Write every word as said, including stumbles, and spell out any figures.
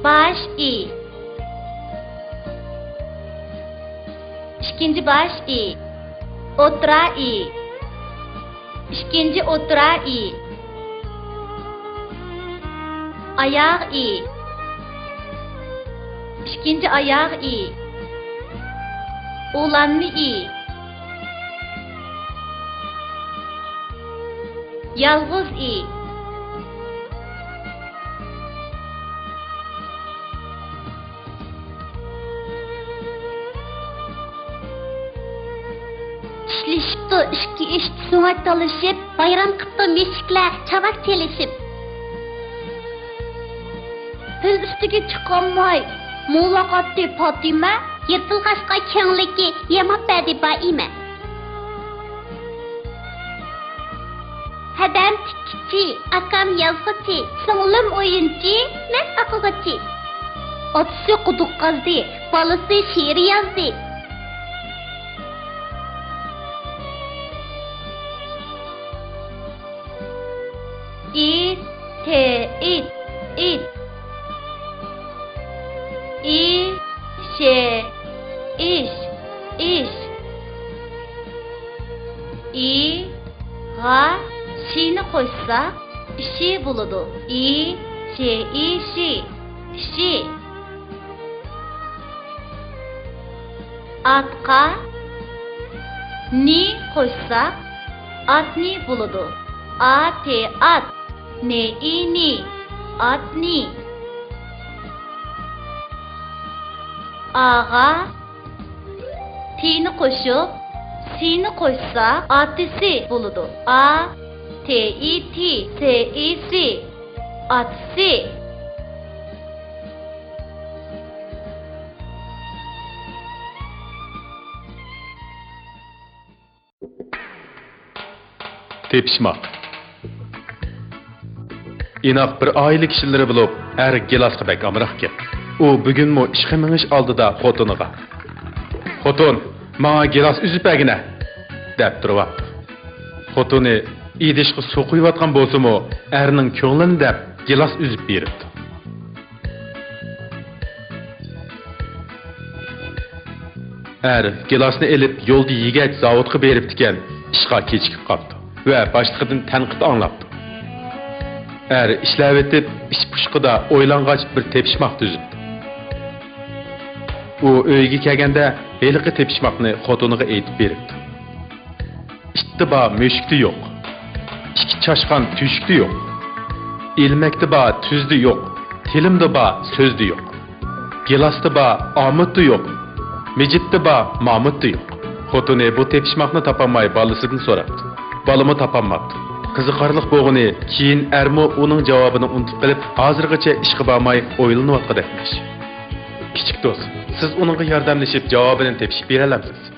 باش ئى. ئىككىنچى باش ئى. ئوتتۇرا ئى. ئىككىنچى ئوتتۇرا ئى. ئاياغ ئى. ئىككىنچى ئاياغ ئى. ئۇلانما ئى. يالغۇز ئى. چىشلىشىپتۇ ئىككى ئىش، سۆڭەك تالىشىپ، بايرام قىپتۇ مۈشۈكلەر چاۋاك چېلىشىپ. پىل ئۈستىگە چىقالماي، مولاقاتتى پاتىمە. يىرتىلغاچقا كەڭلىكى ياماپ بەردى بائىمە. ھەدەم تىككۈچى، ئاكام يازغۇچى، سىڭلىم ئويۇنچى، مەن ئوقۇغۇچى. ئاتىسى قۇدۇق قازدى، بالىسى شېئىر يازدى. ئى، تې، ئىت، ئىت. ئى، شې، ئىش، ئىش. ئى، غا، شىنى قوشساق، ئىشى بولىدۇ. ئى، شې، ئى، شى، ئىشى. ئاتقا نى قوشساق، ئاتنى بولىدۇ. ئا، تې، ئات. نې، ئى، نى. ئاتنى. ئاغا تىنى قوشۇپ، سىنى قوشساق، ئاتىسى بولىدۇ. ئا، تې، ئى، تى، سې، ئى، سى. ئاتىسى. تېپىشماق. ئىناق بىر ئائىلە كىشىلىرى بولۇپ، ئەر گىلاسقا بەك ئامراقكەن. ئۇ بۈگۈنمۇ ئىشقا مېڭىش ئالدىدا خوتۇنىغا، «خوتۇن، ماڭا گىلاس ئۈزۈپ بەرگىنە» دەپ تۇرۇۋاپتۇ. خوتۇنى ئىدىشقا سۇ قۇيۇۋاتقان بولسىمۇ، ئەرنىڭ كۆڭلىنى دەپ گىلاس ئۈزۈپ بېرىپتۇ. ئەر گىلاسنى ئېلىپ يولدا يېگەچ زاۋۇتقا بېرىپتىكەن، ئىشقا كېچىكىپ قاپتۇ ۋە باشلىقىدىن تەنقىد ئاڭلاپتۇ. ئەر ئىشلەۋېتىپ، ئىش پۇشقىدا ئويلانغاچ بىر تېپىشماق تۈزۈپتۇ. ئۇ ئۆيىگە كەلگەندە ھېلىقى تېپىشماقنى خوتۇنىغا ئېيتىپ بېرىپتۇ. ئىتتا بار، مۈشۈكتە يوق. ئىككى چاشقان تۆشۈكتە يوق. ئىلمەكتە بار، تۈزدە يوق. تىلىمدا بار، سۆزدە يوق. گىلاستا بار، ئامۇتتا يوق. مىجىتتا بار، مامۇتتا يوق. خوتۇنى بۇ تېپىشماقنى تاپالماي بالىسىدىن سوراپتۇ. بالىمۇ تاپالماپتۇ. قىزىقارلىق بولغىنى، كېيىن ئەرمۇ ئۇنىڭ جاۋابىنى ئۇنتۇپ قېلىپ، ھازىرغىچە ئىشقا بارماي ئويلىنىۋاتقۇدەكمىش. كىچىك دوست، سىز ئۇنىڭغا ياردەملىشىپ جاۋابىنى تېپىشىپ بېرەلەمسىز؟